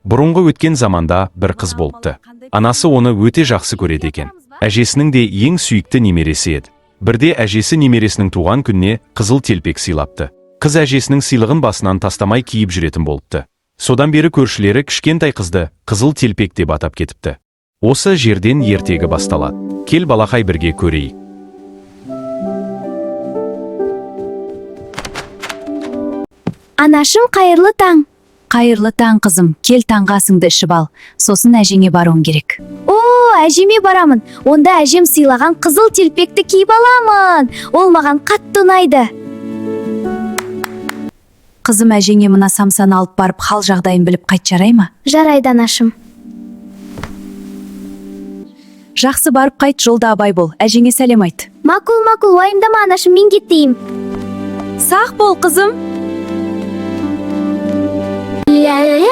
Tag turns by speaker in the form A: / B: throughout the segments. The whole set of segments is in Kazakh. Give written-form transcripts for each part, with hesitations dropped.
A: Бұрынғы өткен заманда бір қыз болыпты. Анасы оны өте жақсы көреді екен. Әжесінің де ең сүйікті немересі еді. Бірде әжесі немересінің туған күніне қызыл телпек сыйлапты. Қыз әжесінің сыйлығын басынан тастамай киіп жүретін болыпты. Содан бері көршілері кішкентай қызды қызыл телпек деп атап кетіпті. Осы жерден ертегі басталады. Кел, балақай, бірге көрейік.
B: Анашым, қайырлы таң.
C: Қайырлы таң, қызым. Кел, таңғы асыңды ішіп ал. Сосын әжеңе баруың керек.
B: О, әжеме барамын. Онда әжем сыйлаған қызыл телпекті киіп аламын. Ол маған қатты ұнайды.
C: Қызым, әжеңе мына самсаны алып барып, хал жағдайын біліп қайт, жарай ма?
B: Жарайды, анашым.
C: Жақсы, барып қайт, жолда абай бол. Әжеңе сәлем айт.
B: Мақұл, мақұл, уайымдама, анашым, мен кетейін.
C: Сақ бол, қызым.
B: Яй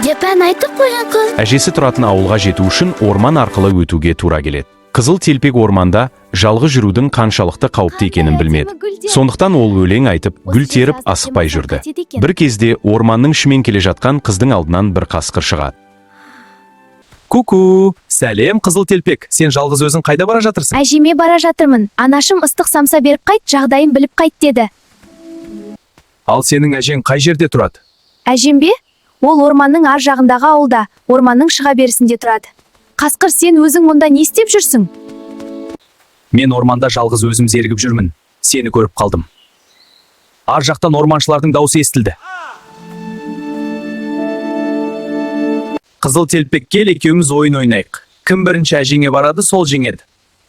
B: деп ән айтып қойған қыз.
A: Әжесі тұратын ауылға жету үшін орман арқылы өтуге тура келеді. Қызыл телпек орманда жалғыз жүрудің қаншалықты қауіпті екенін білмеді. Сондықтан ол өлең айтып, гүл теріп, асықпай жүрді. Бір кезде орманның ішімен келе жатқан қыздың алдынан бір қасқыр шығады.
D: Ку-ку, сәлем, қызыл телпек. Сен жалғыз өзің қайда бара жатырсың?
B: Әжеме бара жатырмын. Анашым ыстық самса беріп қайт, жағдайын біліп қайт деді.
D: Ал сенің әжең қай жерде тұрады?
B: Әжем бе? Ол орманның ар жағындағы ауылда, орманның шыға берісінде тұрады. Қасқыр, сен өзің мұнда не істеп жүрсің?
D: Мен орманда жалғыз өзім зерігіп жүрмін. Сені көріп қалдым. Ар жақтан орманшылардың даусы естілді. Қызыл телпек, кел, екеуміз ойын ойнайық. Кім бірінші әжеңе барады, сол жеңеді.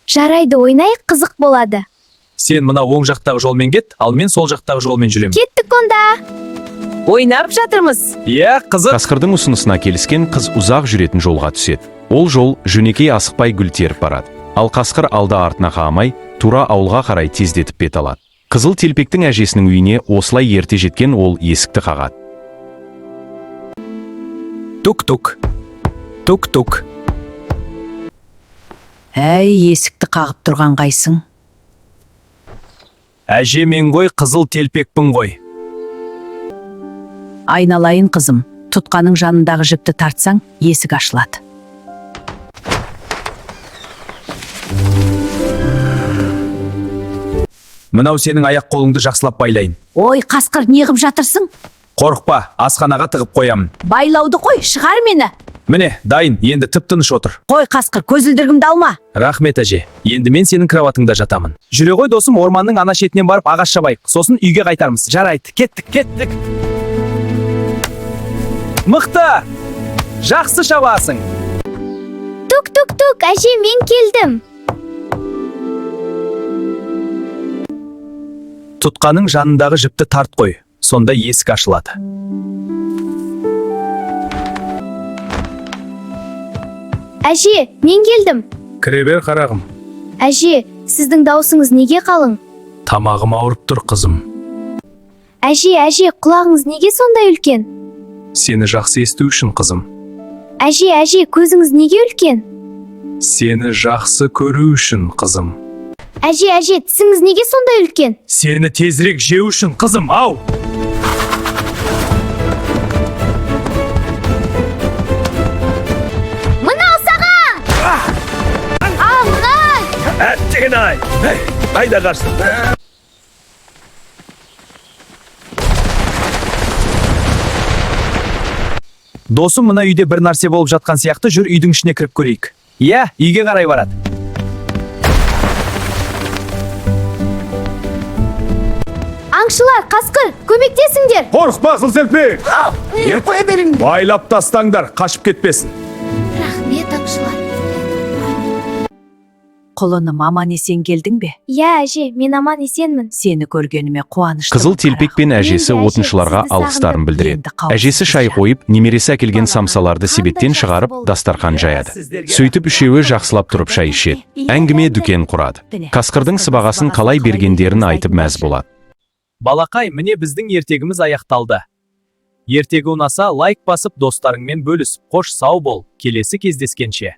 B: Жарайды, ойнайық, қызық болады.
D: Сен мына оң жақтағы жолмен кет, ал мен сол жақтағы жолмен жүремін.
B: Кеттік онда.
C: Ойнап жатырмыз.
D: Иә, қызық.
A: Қасқырдың ұсынысына келіскен қыз ұзақ жүретін жолға түседі. Ол жол жөнекей асықпай гүл теріп барады. Ал қасқыр алды артына қарамай, тура ауылға қарай тездетіп бет алады. Қызыл телпектің әжесінің үйіне осылай ерте жеткен ол есікті қағады.
D: Тук-тук. Тук-тук.
C: Әй, есікті қағып тұрған қайсың?
D: Әже, мен ғой, қызыл телпекпін ғой.
C: Айналайын қызым, тұтқаның жанындағы жіпті тартсаң, есік ашылады.
D: Мынау сенің аяқ қолыңды жақсылап байлайын.
C: Ой, қасқыр, неғып жатырсың?
D: Қорықпа, асханаға тығып қоямын.
C: Байлауды қой, шығар мені.
D: Міне, дайын, енді тып-тыныш отыр.
C: Қой, қасқыр, көзілдірігімді алма.
D: Рахмет, әже. Енді мен сенің кроватыңда жатамын. Жүре ғой, досым, орманның ана шетінен барып ағаш шабайық. Сосын үйге қайтармыз. Жарайды, кеттік, кеттік. Мықты! Жақсы шабасың.
B: Тук, тук, тук, әже, мен келдім.
D: Тұтқаның жанындағы жіпті тарт қой. Сонда есік ашылады.
B: Әже, мен келдім.
D: Кіре бер, қарағым.
B: Әже, сіздің даусыңыз неге қалың?
D: Тамағым ауырып тұр, қызым.
B: Әже, әже, құлағыңыз неге сондай үлкен?
D: Сені жақсы есту үшін, қызым.
B: Әже, әже, көзіңіз неге үлкен?
D: Сені жақсы көру үшін, қызым.
B: Әже, әже, тісіңіз неге сондай үлкен?
D: Сені тезірек жеу үшін, қызым, ау!
B: Мынау саған! Алға!
D: Әттеген-ай! Қайда қаштың? Досым, мына үйде бір нәрсе болып жатқан сияқты, жүр, үйдің ішіне кіріп көрейік. Иә, үйге қарай барады.
B: Аңшылар, қасқыр, көмектесіңдер!
D: Қорықпа, қызыл телпек! Байлап тастаңдар, қашып кетпесін.
B: Рахмет, аңшылар.
C: Құлыным, аман есен келдің бе?
B: Иә, әже, мен аман есенмін.
C: Сені көргеніме қуаныштымын.
A: Қызыл телпек пен әжесі
B: Мен де, әже,
A: отыншыларға
B: сізді
A: алғыстарын
B: сағындым.
A: білдіреді.
C: Енді қауіпсіз
A: Әжесі шай
C: жан.
A: қойып, немересі әкелген
B: Балам,
A: самсаларды
B: қандай
A: себеттен
B: жақсы
A: шығарып,
B: болды.
A: дастархан жаяды. Сөйтіп үшеуі жақсылап тұрып шай ішеді. Әңгіме дүкен құрады. Қасқырдың сыбағасын қалай бергендерін айтып мәз болады.
D: Балақай, міне, біздің ертегіміз аяқталды. Ертегі ұнаса, лайк басып, достарыңмен бөліс. Қош, сау бол. Келесі кездескенше.